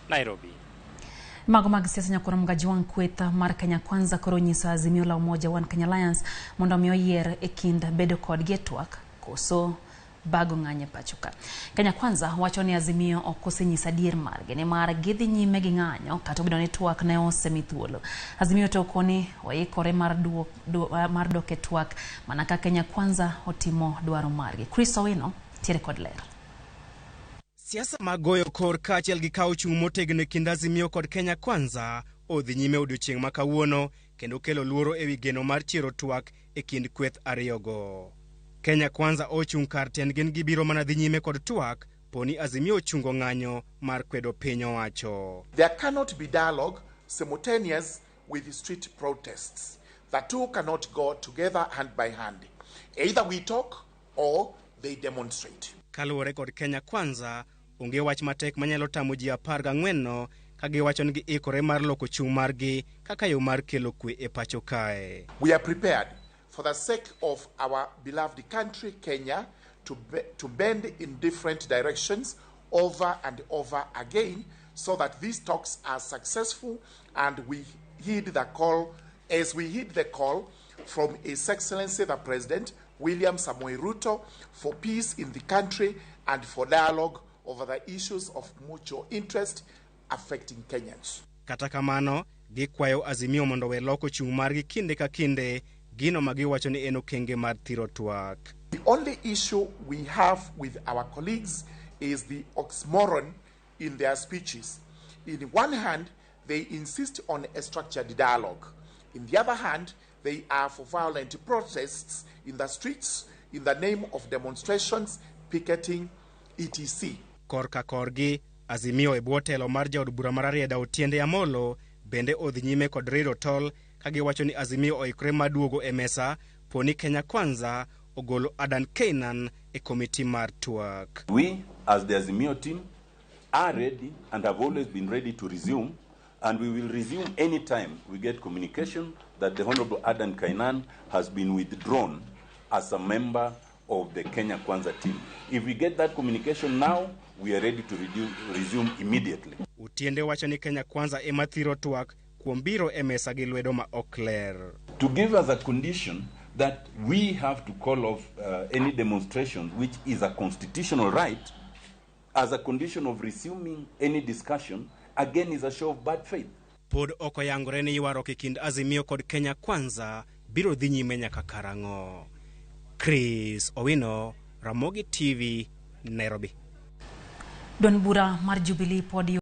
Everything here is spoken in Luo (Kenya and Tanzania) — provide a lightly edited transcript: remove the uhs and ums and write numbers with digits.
Nairobi. Mago mag siasa. Nyakwar Mgajwang' kweth mar Kenya Kwanza koro onyiso Azimio la Umoja One Kenya Alliance mondo mi oyier e kind bedo kodgi e twak koso bago ng'anyo e pacho ka. Kenya Kwanza wacho ni Azimio ok osenyiso adier margi nimar gidhi nyime gi ng'anyo kata obedo ni twak ne osemi thuolo. Azimio to koni oikore mar dok e twak mana ka Kenya Kwanza otimo dwaro margi. Chris Owino tiere kod ler. Siasa mag goyo kor kaachiel gi kawo chung' motegno e kind Azimio kod Kenya Kwanza odhi nyime odiochieng' ma kawuono kendo kelo luoro ewi geno mar chiero twak e kind kweth ariyogo. Kenya Kwanza ochung' kar tiendgi ni gibiro mana dhi nyime kod twak poni Azimio ochungo ng'anyo mar kwedo piny owacho. There cannot be dialogue simultaneous with street protests. The two cannot go together hand by hand. Either we talk or they demonstrate. Kaluwore kod Kenya Kwanza, onge wach matek manyalo tamo ji 14 no ka giwacho ni giikore mar loko chung' margi kaka yo mar kelo kwe e pacho kae. We are prepared for the sake of our beloved country, Kenya, to bend in different directions over and over again so that these talks are successful and we heed the call, as we heed the call from His Excellency the President, William Samoei Ruto, for peace in the country and for dialogue over the issues of mutual interest affecting Kenyans. Kata kamano, gikwayo Azimio mondo we loko chung' margi kinde ka kinde, gino ma giwacho ni en okenge mar thiro twak. The only issue we have with our colleagues is the oxymoron in their speeches. In one hand, they insist on a structured dialogue. In the other hand, they are for violent protests in the streets in the name of demonstrations, picketing, etc. Korka korgi, Azimio e bwo telo mar jaod bura mar Rarieda Otiende Amolo bende odhi nyime kod rido tol ka giwacho ni Azimio oikore mar duogo e mesa poni Kenya Kwanza ogolo Adan Keynan e komiti mar twak. We, as the Azimio team, are ready and have always been ready to resume, and we will resume anytime we get communication that the Honorable Adan Keynan has been withdrawn as a member of the Kenya Kwanza team. If we get that communication now, we are ready to resume immediately. Otiende wacho ni Kenya Kwanza ema thiro twak kuom biro e mesa gi lwedo ma ok ler. To give us a condition that we have to call off any demonstration, which is a constitutional right, as a condition of resuming any discussion, again is a show of bad faith. Pod ok oyangore ni ywaruok e kind Azimio kod Kenya Kwanza biro dhi nyime nyaka karang'o. Chris Owino, Ramogi TV, Nairobi. Duond bura mar Jubilee pod